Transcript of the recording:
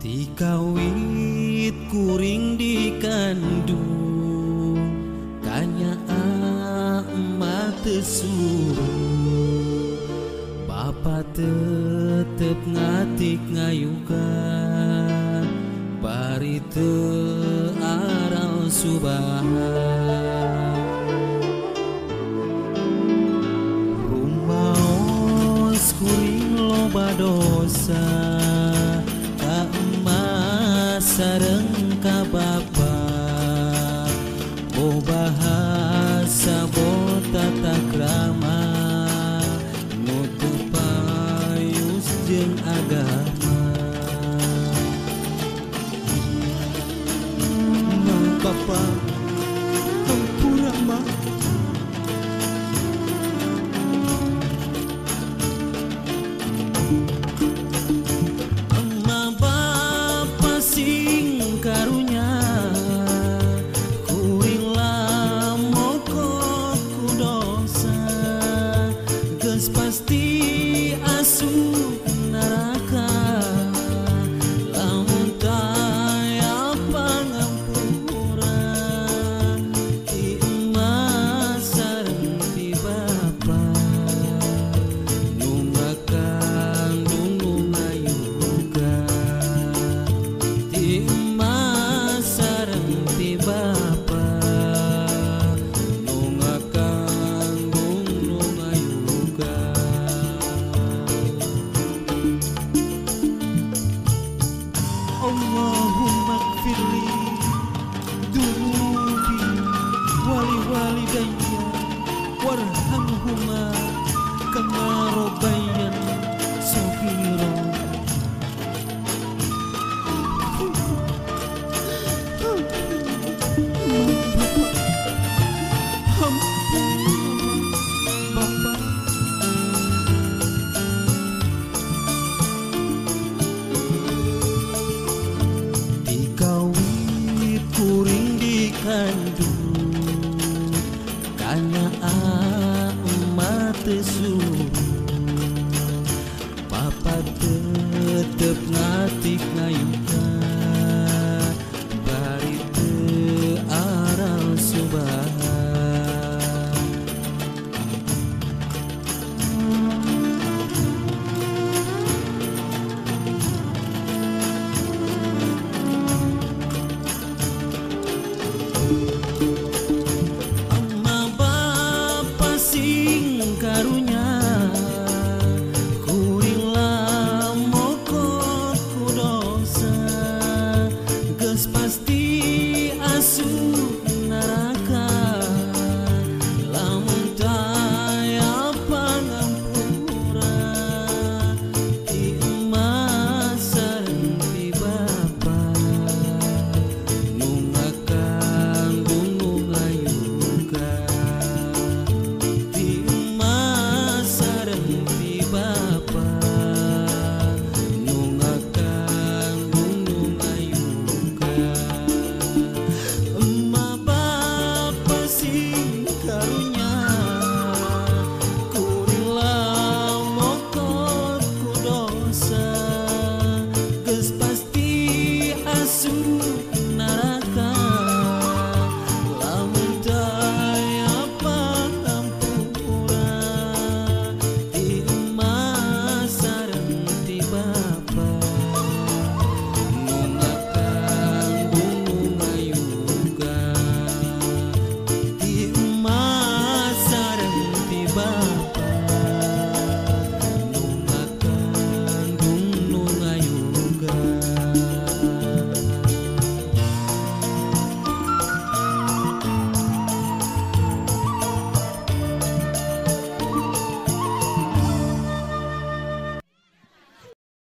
Tikawit kuring dikandung kanya emak teu suruh, bapa tetep ngatik ngayuka bari teu aral subaha. Rumaos kuring loba dosa ka emak sareng ka bapa, boh bahasa boh tata krama nu teu payus jeung agama. Mang bapa hampura mah. Emak bapa sing karunya kuring lamokot ku dosa, geus pasti asup neraka lamun taya pangampura ti emak sareng ti bapa nu ngakandung nu ngayuga, ti emak sareng ti bapa nu ngakandung nu ngayuga. Allahumma gfirli dunubi wali walidayya warhamhuma kama rabbayani shaghira. Bapak, Tikawit kuring dikandung kanya emak teu suruh, papa tetep ngatik ngayuka bari teu aral subaha. Emak bapa sing karunya kuring lamokot ku dosa, geus pasti asup neraka lamun